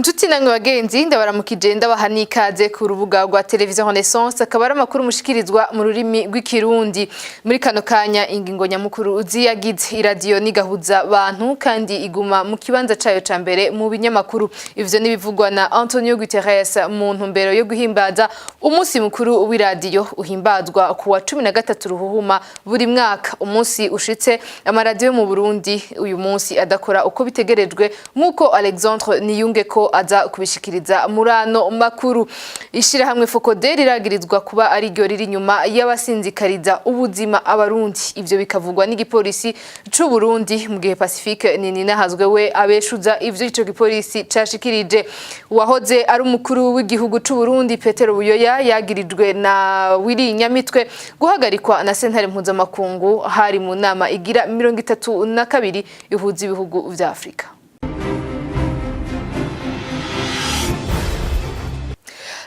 Nshuti namwe bagenzi, ndabaramukije, ndabaha n'ikaze ku rubuga rwa Televiziyo Renaissance. Akaba ari amakuru mushikirizwa mu rurimi rw'Ikirundi. Muri kano kanya, ingingo nyamukuru ziyagize: iradiyo nigahuza bantu kandi iguma mu kibanza cayo ca mbere mu binyamakuru. Ivyo nibivugwa na Antonio Guterres mu ntumbero yo guhimbaza umunsi mukuru w'iradiyo uhimbazwa ku wa 13 Ruhuhuma buri mwaka. Umunsi ushitse amaradiyo mu Burundi uyu munsi adakora uko bitegerejwe, nk'uko Alexandre Niyunge ko aza kubishikiriza muri ano makuru. Ishirahamwe FOCODE riragirizwa kuba ari ryo riri inyuma y'abasinzikariza ubuzima Abarundi. Ivyo bikavugwa n'igipolisi c'u Burundi, mu gihe Pacifique Nininahazwe we abeshuza ivyo ico gipolisi cashikirije. Uwahoze ari umukuru w'igihugu c'u Burundi Petero Buyoya yagirijwe na Willy Nyamitwe guhagarikwa na sentare mpuzamakungu, hari mu nama igira 32 ihuza ibihugu vya Afrika.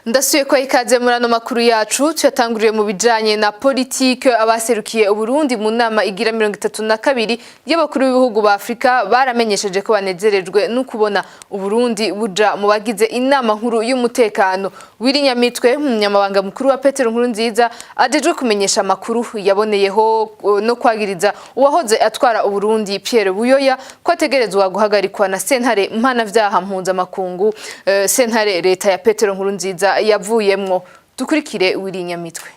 Ndasuye kwa ikaze muri ano makuru yacu. Tuyatanguriye mu bijanye na politike. Abaserukiye Uburundi mu nama igira 32 y'abakuru b'ibihugu ba Afrika baramenyesheje ko banezerejwe no kubona Uburundi buja mu bagize inama nkuru y'umutekano. Willy Nyamitwe, umunyamabanga mukuru wa Petero Nkurunziza ajejwe kumenyesha amakuru, yaboneyeho no kwagiriza uwahoze atwara Uburundi Pierre Buyoya ko ategerezwa guhagarikwa na sentare mpanavyaha mpuzamakungu, sentare leta ya Petero Nkurunziza yavuyemwo. Dukurikire Willy Nyamitwe.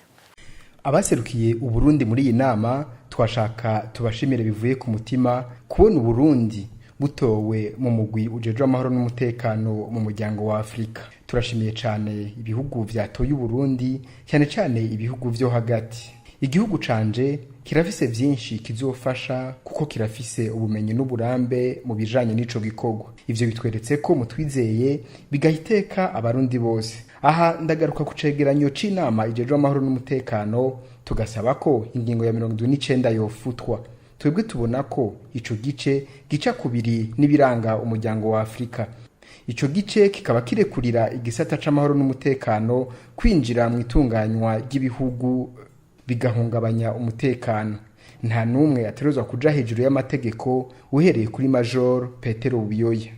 Abaserukiye Uburundi muri iyi nama, twashaka tubashimire bivuye ku mutima kubona Uburundi butowe mu mugwi ujejwe amahoro n'umutekano mu muryango wa Afurika. Turashimiye cyane ibihugu vyatoye Uburundi, cyane cyane ibihugu vyo hagati. Igihugu canje kirafise vyinshi kizofasha, kuko kirafise ubumenyi n'uburambe mu bijanye n'ico gikorwa. Ivyo bitweretse ko mutwizeye, bigaha iteka Abarundi bose. Aha ndagaruka ku cegeranyo c'inama ijejwe amahoro n'umutekano, tugasaba ko ingingo ya 79 yofutwa. Twebwe tubona ko ico gice gica kubiri n'ibiranga umuryango wa Afurika. Ico gice kikaba kirekurira igisata c'amahoro n'umutekano kwinjira mu itunganywa ry'ibihugu, bigahungabanya umutekano. Nta n'umwe ategerezwa kuja hejuru y'amategeko, uhereye kuri Major Petero Buyoya.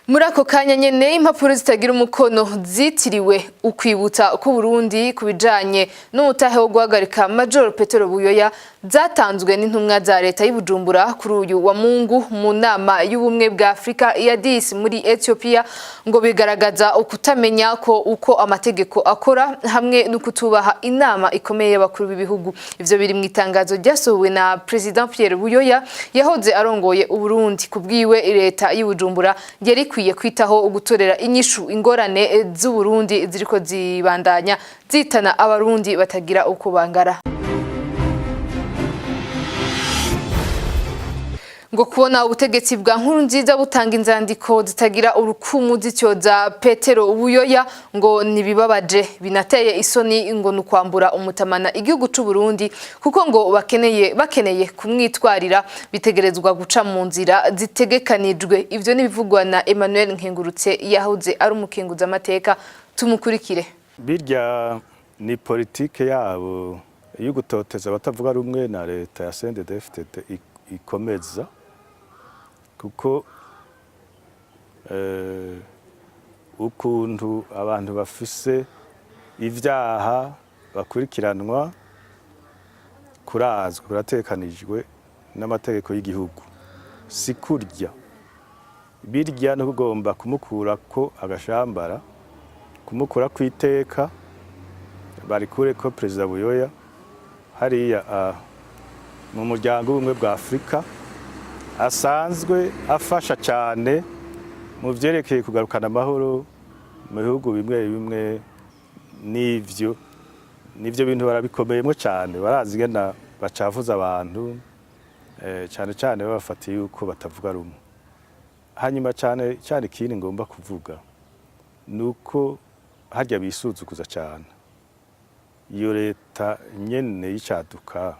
Muri ako kanya nyene, impapuro zitagira umukono zitiriwe ukwibutsa ku Burundi ku bijanye n'umutahe wo guhagarika Major Petero Buyoya zatanzwe n'intumwa za leta y'Ibujumbura kuri uyu wa Mungu mu nama y'ubumwe bwa Afrika ya Addis muri Ethiopia, ngo bigaragaza ukutamenya ko uko amategeko akora hamwe no kutubaha inama ikomeye y'abakuru b'ibihugu. Ivyo biri mu itangazo ryasohowe na President Pierre Buyoya yahoze arongoye Uburundi. Kubwiwe, leta y'Ibujumbura yari ikwiye kwitaho gutorera inyishu ingorane z'Uburundi ziriko zibandanya zitana Abarundi batagira uko bangara. Ngo kubona ubutegetsi bwa Nkurunziza butanga inzandiko zitagira urukumu zityoza Petero Buyoya ngo nibibabaje binateye isoni, ngo nukwambura umutamana igihugu c'u Burundi, kuko ngo bakeneye kumwitwarira bitegerezwa guca mu nzira zitegekanijwe. Ivyo nibivugwa na Emmanuel Nkengurutse yahoze ari umukenguza amateka. Tumukurikire. Birya ni politike yabo yo gutoteza abatavuga rumwe na leta ya CNDD-FDD ikomeza, kuko ukuntu abantu bafise ivyaha bakurikiranwa kurazwa, kuratekanijwe n'amategeko y'igihugu, si kurya birya no kugomba kumukura ko agashambara, kumukura kwiteka barikure ko Perezida Buyoya hariya mu muryango w'ubumwe bwa Afurika asanzwe afasha cyane mu vyerekeye kugarukana amahoro mu bihugu bimwe bimwe. N'ivyo bintu barabikomeyemo cyane, barazi ingene bacafuza abantu, cyane cyane babafatiye yuko batavuga rumwe. Hanyuma cyane cyane ikindi ngomba kuvuga nuko harya bisuzuguza cyane. Iyo leta nyene y'icaduka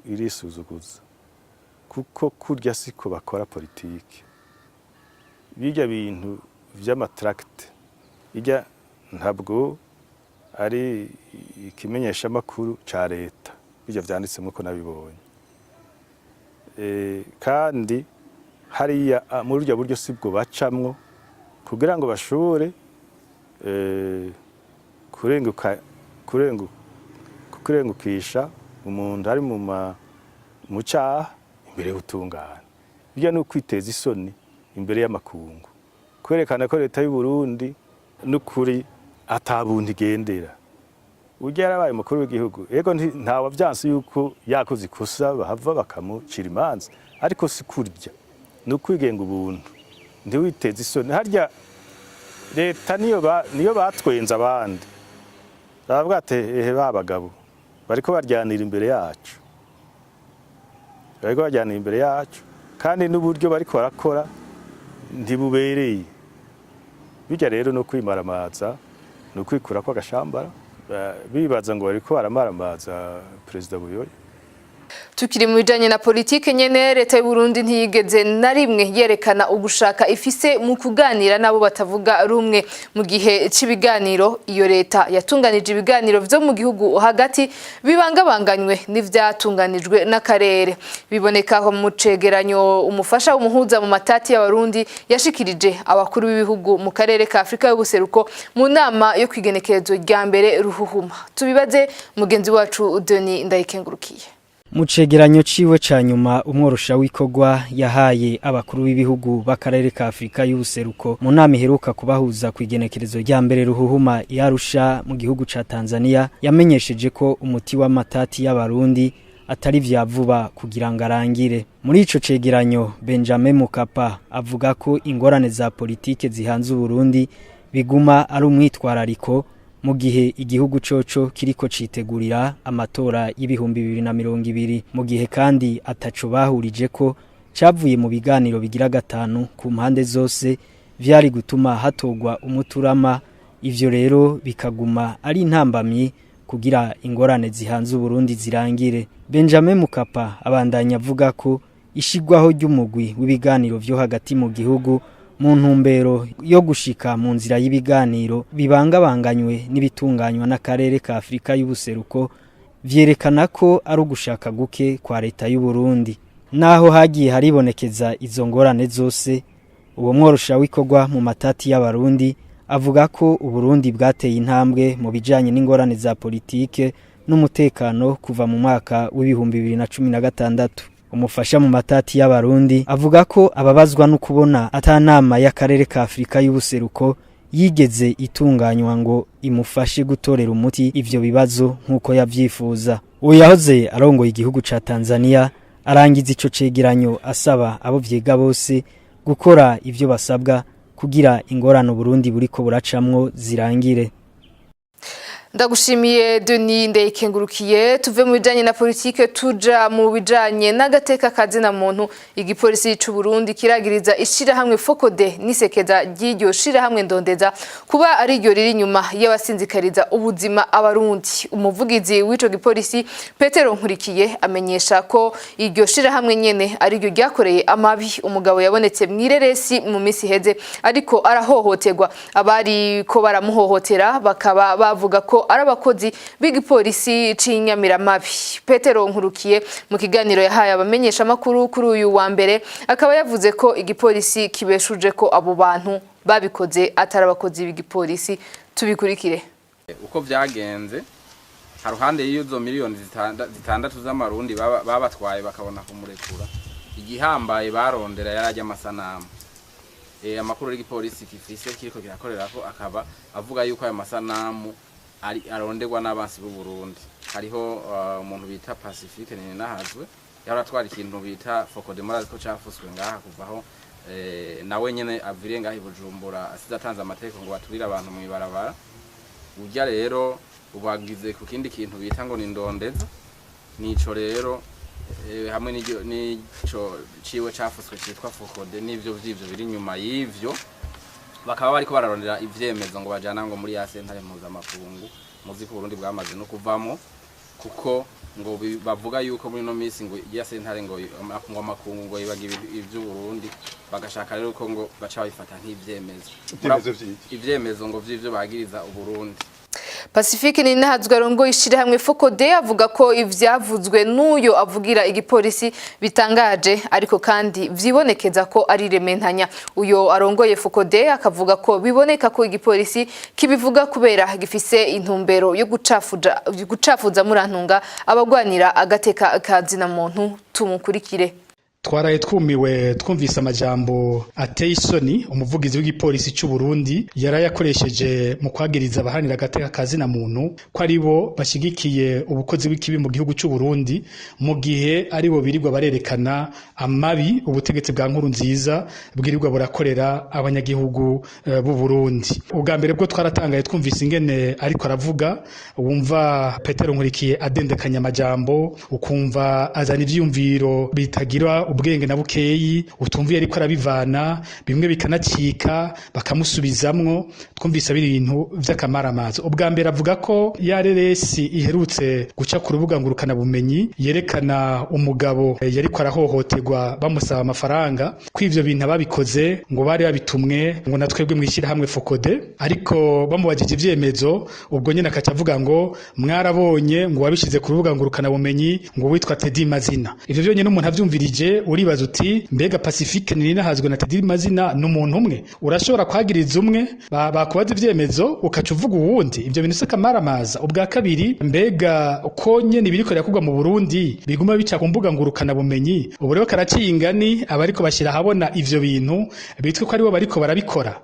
irisuzuguza, kuko kurya siko bakora politike. Birya bintu vy'amatracts irya ntabwo ari ikimenyeshamakuru ca leta, birya vyanditsemwo ko nabibonye. Kandi hariya muri burya buryo sibwo bacamwo. Kugira ngo bashobore kurenguka kurengukisha umuntu ari mu cyaha imbere y'ubutungane. Bijya no kwiteza isoni imbere y'amakungu, kwerekana ko leta y'u Burundi n'ukuri atabuntu igendera. Ujya yarabaye umukuru w'igihugu, yego, ntawe vyanse yuko yakoze ikosa bahava bakamucira imanza, ariko si kurya, ni ukwigenga ubuntu, ntiwiteze isoni. Harya leta niyo batwenza abandi, baravuga ati: "Ehe, ba bagabo bariko baryanira imbere yacu, bariko baryanira imbere yacu, kandi n'uburyo bariko barakora ntibubereye." Bijya rero no kwimaramaza, ni ukwikura kw'agashambara, bibaza ngo bariko baramaramaza Perezida Buyoya. Tukiri mu bijanye na politike nyene, leta y'u Burundi ntiyigeze na rimwe yerekana ugushaka ifise mu kuganira nabo batavuga rumwe mu gihe c'ibiganiro. Iyo leta yatunganije ibiganiro vyo mu gihugu hagati bibangabanganywe n'ivyatunganijwe n'akarere. Biboneka aho mu cegeranyo umufasha w'umuhuza mu matati y'Abarundi yashikirije abakuru b'ibihugu mu karere ka Afrika y'ubuseruko mu nama yo kwigenekerezo rya mbere Ruhuhuma. Tubibaze mugenzi wacu Denis Ndayikengurukiye. Mu cegeranyo ciwe ca nyuma, umworosha w'ikorwa yahaye abakuru b'ibihugu b'akarere ka Afrika y'ubuseruko mu nama iheruka kubahuza ku igenekerezo rya mbere Ruhuhuma yarusha mu gihugu ca Tanzania, yamenyesheje ko umuti w'amatati y'Abarundi atari vya vuba kugira ngo arangire. Muri ico cegeranyo, Benjamin Mkapa avuga ko ingorane za politike zihanze Uburundi biguma ari umwitwarariko, mu gihe igihugu coco kiriko citegurira amatora y'2020, mu gihe kandi ataco bahurije ko cavuye mu biganiro bigira gatanu ku mpande zose vyari gutuma hatogwa umuturama. Ivyo rero bikaguma ari intambamyi kugira ingorane zihanze Uburundi zirangire. Benjamin Mkapa abandanya avuga ko ishigwaho ry'umugwi w'ibiganiro vyo hagati mu gihugu mu ntumbero yo gushika mu nzira y'ibiganiro bibangabanganywe n'ibitunganywa n'akarere ka Afrika y'ubuseruko vyerekana ko ari ugushaka guke kwa leta y'u Burundi. Naho hagiye haribonekeza izo ngorane zose, uwo mworosha w'ikorwa mu matati y'Abarundi avuga ko Uburundi bwateye intambwe mu bijanye n'ingorane za politike n'umutekano kuva mu mwaka w'2016. Umufasha mu matati y'Abarundi avuga ko ababazwa no kubona atanama y'akarere ka Afrika y'ubuseruko yigeze itunganywa ngo imufashe gutorera umuti ivyo bibazo nk'uko yavyifuza. Uwo yahoze arongoye igihugu ca Tanzania arangiza ico cegeranyo asaba abo vyiga bose gukora ivyo basabwa kugira ingorane Burundi buriko buracamwo zirangire. Ndagushimiye, Denis Ndayikengurukiye. Tuve mu bijanye na politike tuja mu bijanye n'agateka kazina muntu. Igipolisi c'u Burundi kiragiriza ishirahamwe FOCODE n'isekeza ry'iryo shirahamwe Ndondeza kuba ari ryo riri inyuma y'abasinzikariza ubuzima Abarundi. Umuvugizi w'ico gipolisi, Petero Nkurikiye, amenyesha ko iryo shirahamwe nyene ari ryo ryakoreye amabi umugabo yabonetse mw'ireresi mu misi iheze ariko arahohoterwa. Abari ko baramuhohotera bakaba bavuga ko ari abakozi b'igipolisi c'Inyamiramabi. Petero Nkurukiye, mu kiganiro yahaye abamenyesha makuru kuri uyu wa mbere, akaba yavuze ko igipolisi kibeshuje ko abo bantu babikoze atari abakozi b'igipolisi. Tubikurikire. Uko vyagenze, haruhande y'izo miliyoni 6 z'amarundi babatwaye bakabona kumurekura, igihambaye barondera yarajya amasanamu. Amakuru y'igipolisi gifise kiriko kirakorerako akaba avuga yuko ayo masanamu ari aronderwa n'abansi b'u Burundi. Hariho umuntu bita Pacifique Ninahazwe yahora atwara ikintu bita FOCODE, murazi ko cafuswe ngaha kuvaho nawe nyene aviriye ngaha i Bujumbura, asize atanze amategeko ngo baturire abantu mw'ibarabara. Urya rero ubagize ku kindi kintu bita ngo ni Ndondeza, nico rero hamwe n'ico ciwe cafuswe citwa FOCODE, n'ivyo vy'ivyo biri inyuma y'ivyo. Bakaba bariko bararondera ivyemezo ngo bajana ngo muri ya sentare mpuzamakungu muzi ko Burundi bwamaze no kuvamo, kuko ngo bavuga yuko muri no misi ngo ya sentare ngo amakungu ngo yibaga ivy'u Burundi, bagashaka rero ko ngo baca babifata nk'ivyemezo. Ivyemezo vy'iki? Ivyemezo ngo vy'ivyo bagiriza Uburundi. Pacifique Ninahazwa arongoye ishirahamwe FOCODE avuga ko ivyavuzwe n'uyo avugira igipolisi bitangaje, ariko kandi vyibonekeza ko ari rementanya. Uyo arongoye FOCODE akavuga ko biboneka ko igipolisi kibivuga kubera gifise intumbero yo gucafuza, murantunga, abagwanira agateka ka zina muntu. Tumukurikire. Twaraye twumiwe twumvise amajambo ateye isoni umuvugizi w'igipolisi cy'u Burundi yarayakoresheje mu kwagiriza abahanira agateka ka zina muntu ko ari bo bashigikiye ubukozi bw'ikibi mu gihugu cy'u Burundi, mu gihe ari bo birirwa barerekana amabi ubutegetsi bwa Nkurunziza bwirirwa burakorera abanyagihugu b'u Burundi. Ubwa mbere bwo twaratangaye twumvise ingene ariko aravuga, wumva Petero Nkurikiye adendekanya amajambo, ukumva azana ivyiyumviro bitagira ubwenge na bukeyi, utumviye ariko arabivana, bimwe bikanacika bakamusubizamwo. Twumvise biri ibintu vy'akamaramaza. Ubwa mbere avuga ko ya reresi iherutse guca ku rubuga ngurukana bumenyi yerekana umugabo yariko arahohoterwa bamusaba amafaranga, ko ivyo bintu ababikoze ngo bari babitumwe ngo na twebwe mw'ishyirahamwe FOCODE. Ariko bamubajije ivyemezo, ubwo nyene akaca avuga ngo mwarabonye ngo wabishize ku rubuga ngurukana bumenyi ngo witwa Teddy Mazina. Ivyo vyonyene umuntu avyumvirije uribaza uti: mbega Pacifique Ninahazwe na Teddy Mazina ni umuntu umwe? Urashobora kwagiriza umwe, bakubaza ivyemezo ukaca uvuga uwundi. Ivyo bintu sakamaramaza. Ubwa kabiri, mbega ko nyene ibiriko birakugwa mu Burundi biguma bica ku mbuga ngurukana bumenyi, ubu rero karaciye ingani abariko bashyira ahabona ivyo bintu bitwe ko aribo bariko barabikora?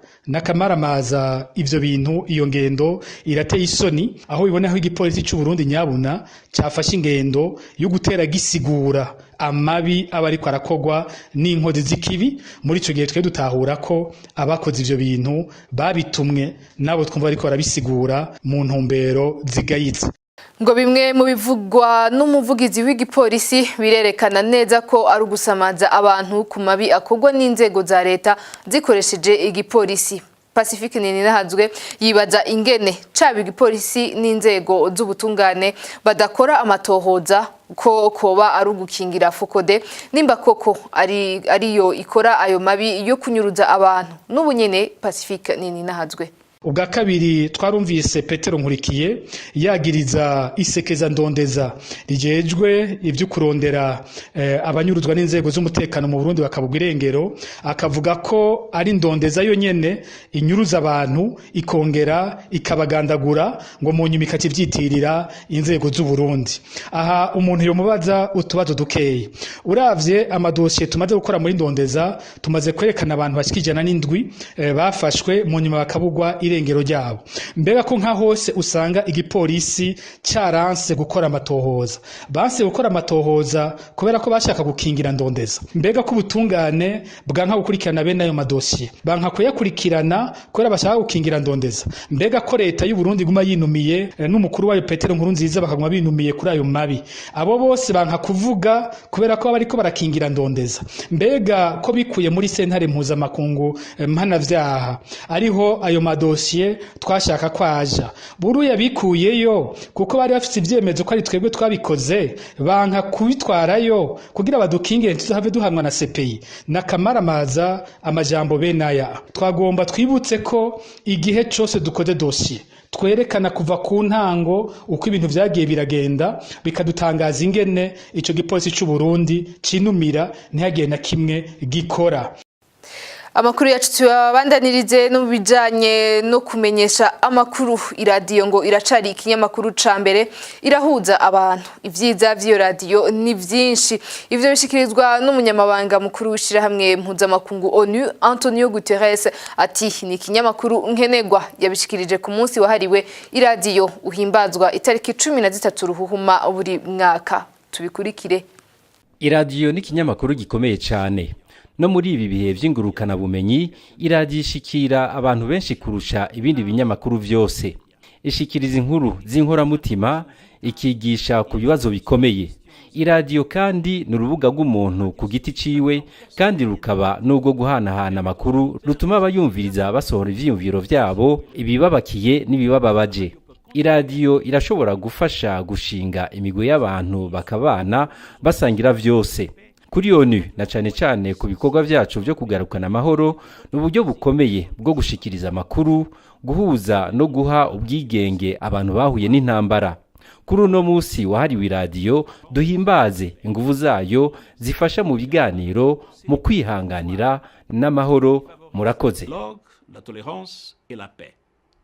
N'akamaramaza ivyo bintu, iyo ngendo irateye isoni, aho bibona aho igipolisi cy'u Burundi nyabuna cyafashe ingendo yo gutera gisigura amabi aba ariko arakogwa n'inkozi z'ikibi. Muri ico gihe twe dutahura ko abakoze ivyo bintu babitumwe nabo twumva ariko barabisigura mu ntumbero zigayitse. Ngo bimwe mu bivugwa n'umuvugizi w'igipolisi birerekana neza ko ari ugusamaza abantu ku mabi akorwa n'inzego za leta zikoresheje igipolisi. Pacifique Ninahazwe yibaza ingene caba igipolisi n'inzego z'ubutungane badakora amatohoza, ko koba ari ugukingira FOCODE nimba koko ari ariyo ikora ayo mabi yo kunyuruza abantu. N'ubu nyene Pacifique Ninahazwe. Ubwa kabiri, twarumvise Petero Nkurikiye yagiriza isekeza ndondeza rijejwe ibyo kurondera abanyuruzwa n'inzego z'umutekano mu Burundi bakabugwa irengero, akavuga ko ari ndondeza yo nyene inyuruza abantu ikongera ikabagandagura, ngo mu nyuma ikakivyitirira inzego z'u Burundi. Aha umuntu yomubaza utubazo dukeyi. Uravye amadosiye tumaze gukora muri ndondeza, tumaze kwerekana abantu bashika 107 bafashwe mu nyuma bakabugwa irengero ryabo. Mbega ko nka hose usanga igipolisi cyaranse gukora amatohoza, banse gukora amatohoza kubera ko bashaka gukingira ndondeza? Mbega ko ubutungane bwanka gukurikirana bene ayo madosiye, banka kuyakurikirana kubera bashaka gukingira ndondeza? Mbega ko leta y'u Burundi iguma yinumiye, n'umukuru wayo Petero Nkurunziza bakaguma binumiye kuri ayo mabi, abo bose banka kuvuga kubera ko bariko barakingira ndondeza? Mbega ko bikuye muri sentare mpuzamakungu mpanavyaha, ariho ayo madosiye twashaka kwaja buruya, bikuyeyo kuko bari bafite ivyemezo ko ari twebwe twabikoze, banka kubitwarayo kugira badukingire ntituhave duhanwa na CPI? N'akamaramaza amajambo bene aya. Twagomba twibutse ko igihe cose dukoze dosiye twerekana kuva ku ntango uko ibintu vyagiye biragenda, bikadutangaza ingene ico gipolisi c'u Burundi cinumira ntihagire na kimwe gikora. Amakuru yacu tuyabandanirize no mu bijanye no kumenyesha amakuru. Iradiyo ngo iracari ikinyamakuru ca mbere, irahuza abantu. Ivyiza vy'iyo radiyo ni vyinshi. Ivyo bishikirizwa n'umunyamabanga mukuru w'ishirahamwe mpuzamakungu ONU, Antonio Guterres, ati ni ikinyamakuru nkenegwa. Yabishikirije ku munsi wahariwe iradiyo uhimbazwa itariki 13 Ruhuhuma buri mwaka. Tubikurikire. Iradiyo ni ikinyamakuru gikomeye cyane. No muri ibi bihe vy'ingurukanabumenyi, iradiyo ishikira abantu benshi kurusha ibindi binyamakuru vyose. Ishikiriza inkuru z'inkoramutima, ikigisha ku bibazo bikomeye. Iradiyo kandi ni urubuga rw'umuntu ku giti ciwe, kandi rukaba n'ubwo guhanahana amakuru, rutuma abayumviriza basohora ivyiyumviro vyabo, ibibabakiye n'ibibababaje. Iradiyo irashobora gufasha gushinga imigwi y'abantu bakabana basangira vyose. Kuri ONU, na cane cane ku bikorwa vyacu vyo kugarukana amahoro, ni uburyo bukomeye bwo gushikiriza amakuru, guhuza no guha ubwigenge abantu bahuye n'intambara. Kuri uno musi wahariwe iradiyo, duhimbaze inguvu zayo zifasha mu biganiro, mu kwihanganira n'amahoro. Murakoze. La tolérance et la paix.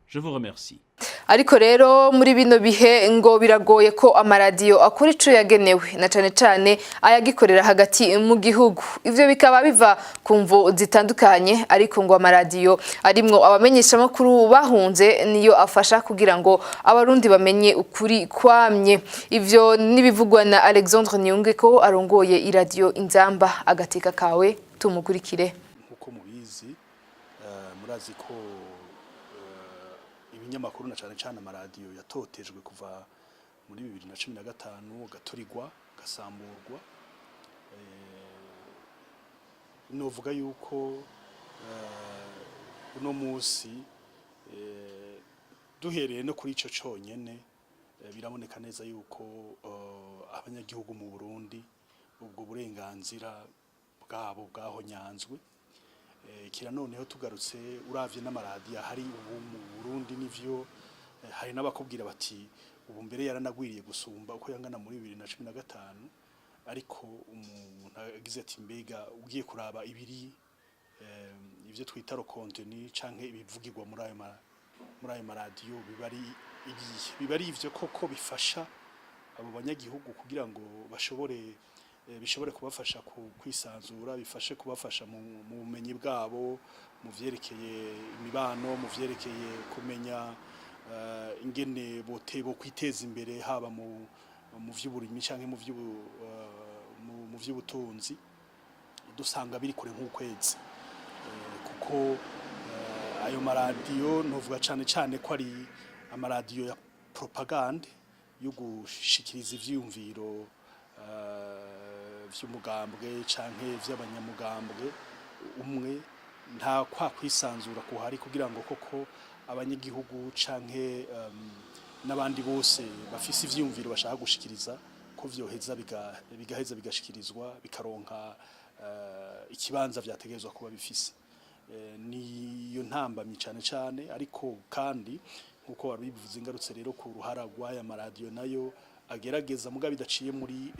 Je vous remercie. Ariko rero muri bino bihe ngo biragoye ko amaradiyo akora ico yagenewe, na cane cane ayagikorera hagati mu gihugu. Ivyo bikaba biva ku mvo zitandukanye, ariko ngo amaradiyo arimwo abamenyeshamakuru bahunze niyo afasha kugira ngo Abarundi bamenye ukuri kwamye. Ivyo n'ibivugwa na Alexandre Niyungeko arongoye iradiyo Inzamba Agateka Kawe. Tumukurikire. Nkuko mubizi, murazi ko ibinyamakuru na cane cane amaradiyo yatotejwe kuva muri 2015, gaturirwa, gasamburwa. Novuga yuko uno musi, duhereye no kuri ico conyene, biraboneka neza yuko abanyagihugu mu Burundi ubwo burenganzira bwabo bwahonyanzwe. Kira noneho tugarutse, uravye n'amaradiyo ahari ubu mu Burundi, nivyo, hari n'abakubwira bati ubu mbere yaranagwiriye gusumba uko yangana muri 2015. Ariko umuntu agize ati mbega ugiye kuraba ibiri ivyo twita le contenu canke ibivugirwa muri ayo maradiyo, biba ari ibihe? Biba ari ivyo koko bifasha abo banyagihugu kugira ngo bashobore bishobore kubafasha kwisanzura, bifashe kubafasha mu bumenyi bwabo, mu vyerekeye imibano, mu vyerekeye kumenya ingene bote bo kwiteza imbere, haba mu vy'uburimyi canke mu vy'ubutunzi? Dusanga biri kure nk'ukwezi, kuko ayo maradiyo ntuvuga cane cane ko ari amaradiyo ya propagande, yo gushikiriza ivyiyumviro vy'umugambwe canke vy'abanyamugambwe umwe. Nta kwa kwisanzura kuhari kugira ngo koko abanyagihugu canke n'abandi bose bafise ivyiyumviro bashaka gushikiriza ko vyoheza bigaheza bigashikirizwa, bikaronka ikibanza vyategerezwa kuba bifise. Niyo ntambamyi cane cane. Ariko kandi nkuko wabivuze, ingarutse rero ku ruhara rw'aya maradiyo, nayo agerageza, muga bidaciye muri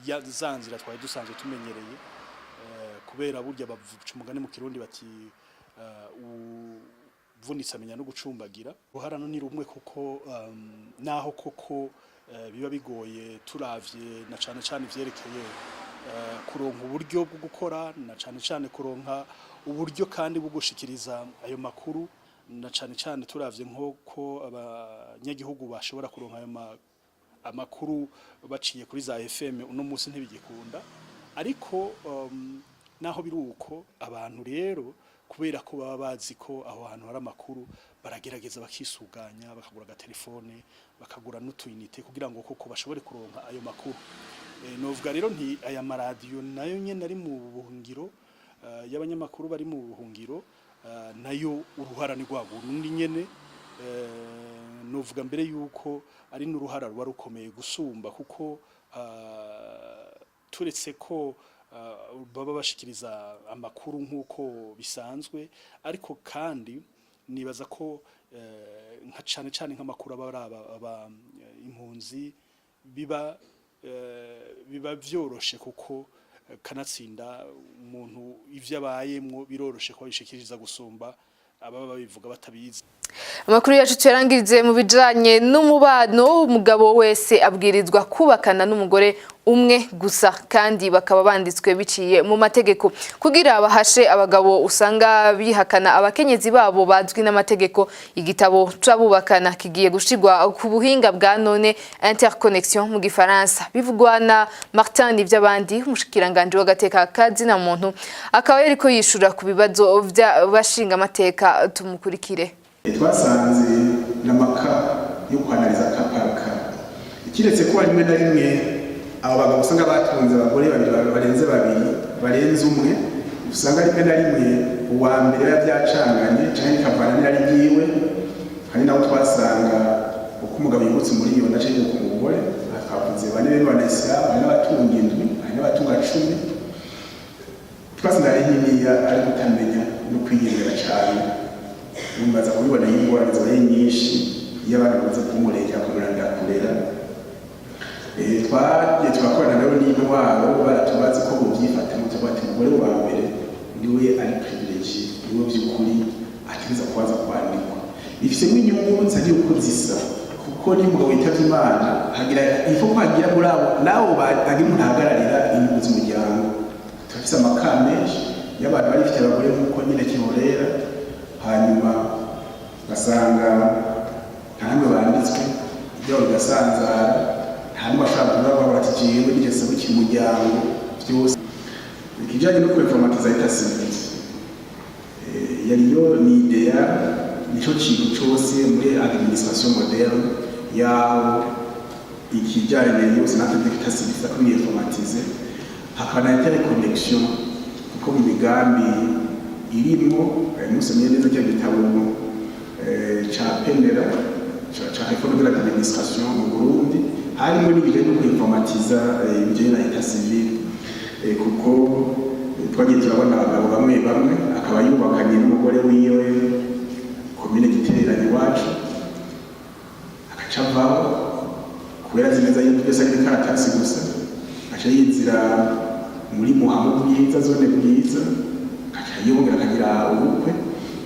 ya za nzira twari dusanzwe tumenyereye, kubera burya bavuca umugani mu Kirundi bati uvunitse amenya no gucumbagira. Uruhara ni rumwe, kuko naho koko biba bigoye, turavye na cane cane ivyerekeye kuronka uburyo bwo gukora, na cane cane kuronka uburyo kandi bwo gushikiriza ayo makuru, na cane cane turavye nk'uko abanyagihugu bashobora kuronka ayo amakuru baciye kuri za FM, uno munsi ntibigikunda. Ariko naho biri uko, abantu rero kubera ko baba bazi ko aho hantu hari amakuru, baragerageza bakisuganya, bakagura agatelefone, bakagura n'utuyinite kugira ngo koko bashobore kuronka ayo makuru. Novuga rero nti aya maradiyo nayo nyene ari mu buhungiro, y'abanyamakuru bari mu buhungiro, nayo uruhara ni rwa rundi nyene. Novuga mbere yuko ari n'uruhara ruba rukomeye gusumba, kuko turetse ko baba bashikiriza amakuru nk'uko bisanzwe, ariko kandi nibaza ko nka cane cane nk'amakuru aba ari aba impunzi, biba vyoroshe, kuko kanatsinda umuntu ivyo abayemwo biroroshe ko abishikiriza gusumba ababa babivuga batabizi. Amakuru yacu tuyarangirize mu bijanye n'umubano. Umugabo wese abwirizwa kubakana n'umugore umwe gusa, kandi bakaba banditswe biciye mu mategeko. Kugira bahashe abagabo usanga bihakana abakenyezi babo bazwi n'amategeko, igitabo c'abubakana kigiye gushirwa ku buhinga bwa none, interconnexion mu Gifaransa. Bivugwa na Martin Nivyabandi, umushikiranganje w'agateka kazina muntu, akaba yariko yishura ku bibazo vy'abashinga amateka. Tumukurikire. Twasanze n'amaka yo kwanariza kaparaka, kiretse ko rimwe na rimwe abo bagabo usanga batunze abagore babiri, barenze babiri, barenze umwe, usanga rimwe na rimwe uwa mbere biba byacanganye canke bikavana n'irari ryiwe. Hari naho twasanga uko umugabo yungutse umuriyoni aca yunguka umugore. Aha twavuze bane bene banayisilamu, hari n'abatunga indwi, hari n'abatunga 10. Twasanga ari niniya, ari kutamenya no kwiyemera cyane. Numbaza kubibona y'ingorane zibaye nyinshi iyo abana bamaze kumurengera kumuranga kurera. Twagiye turakorana rero n'intwaro, baratubazi ko bovyifatamo, tuvuga ati umugore wa mbere niwe ari privilégié, niwe by'ukuri ategereza kubanza kwandikwa. Bifisemo inyungu nsa yuko zisa, kuko niyo umugabo yitavye Imana, hagira ifo ko hagira muri abo nabo hagira umuntu ahagararira inyungu z'umuryango. Turafise ama cas menshi y'abantu bari bafite abagore nk'uko nyine kihorera, hanyuma ugasanga nta namwe banditswe, ibyabo bigasanzara, nta n'umwe ashobora kuvuga bati jewe nije serukiye umuryango byose. Ikijanye no kwinformatiza l'état civil, yariyo ni idea, nico kintu cose muri administration moderne yaho ikijanye yose natwe d'état civil kubinformatize, hakaba na interconnexion, kuko mu migambi irimwo, musomye neza cya gitabo ca Penera ca réforme de l'administration mu Burundi, harimo n'ibijanye no kwinformatiza ibijanye na état civil, kuko twagiye turabona abagabo bamwe bamwe akaba yubakanye n'umugore wiwe komine Giteranye iwacu, agaca avaho kubera azi neza yuko byose ari ibikaratasi gusa, agaca yinzira muri Muhamo Bwiza, zone Bwiza, agaca yongera akagira ubukwe.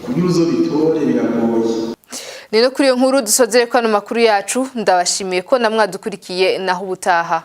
Kugira uzobitore biragoye. Ni no kuri iyo nkuru dusozere ko ano makuru yacu. Ndabashimiye ko namwadukurikiye, naho ubutaha.